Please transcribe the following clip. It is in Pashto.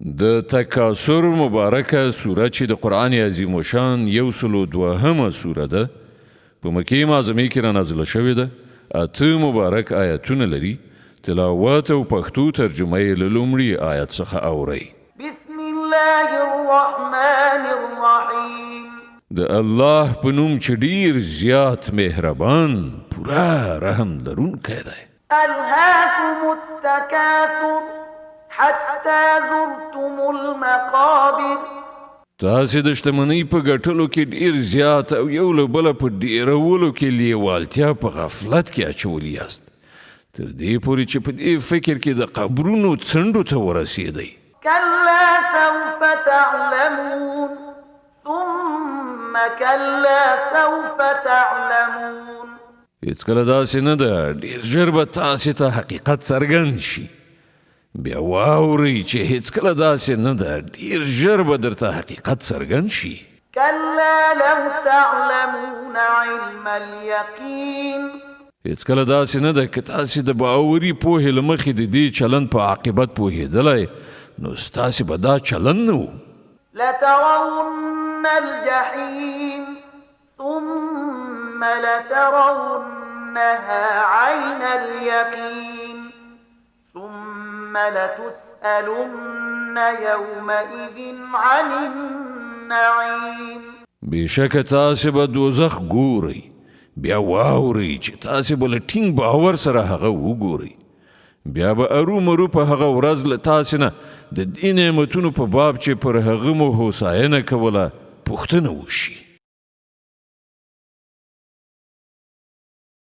د تکاثر مبارکه سوره چې د قرآن عظیم الشان یو سلو دوهمه سوره ده، په مکې معظمې کې را نازله شوې ده، اته مبارک آیتونه لري. تلاوت او پښتو ترجمه یې له لومړي آیت څخه اورئ. بسم الله الرحمن الرحیم. د الله په نوم چې ډیر زیات مهربان، پوره رحم لرونکی دی. ألهاكم التكاثر حتى زرتم المقابر. تاسې د شتمنۍ په ګټلو کې ډیر زیات او یو له بله په ډیرولو کې لیوالتیا په غفلت کې اچولي یاست، تر دې پورې چې په دې فکر کې د قبرونو څنډو ته ورسېدئ. كلا سوف تعلمون ثم كلا سوف تعلمون. هیڅکله داسې نه ده، ډیر ژر به تاسې ته حقیقت څرګند شي. بیا واورئ چې هیڅکله داسې نه ده، ډیر ژر به درته حقیقت څرګند شي. كلا لو تعلمون علم اليقين. هیڅکله داسې نه ده، که تاسې د باوري پوهې له مخې د دې چلند په عاقبت پوهېدلی، نو ستاسې به دا چلند نه و. لترون الجحيم ثم لترونها عين اليقين ثم لتسألن يومئذ عن النعيم. بېشکه تاسې به دوزخ ګورئ، بیا واورئ چې تاسې به له ټینګ باور سره هغه وګورئ، بیا به ارومرو په هغه ورځ له تاسې نه د دې نعمتونو په باب چې پر هغه مو هوساینه کوله پوښتنه وشي.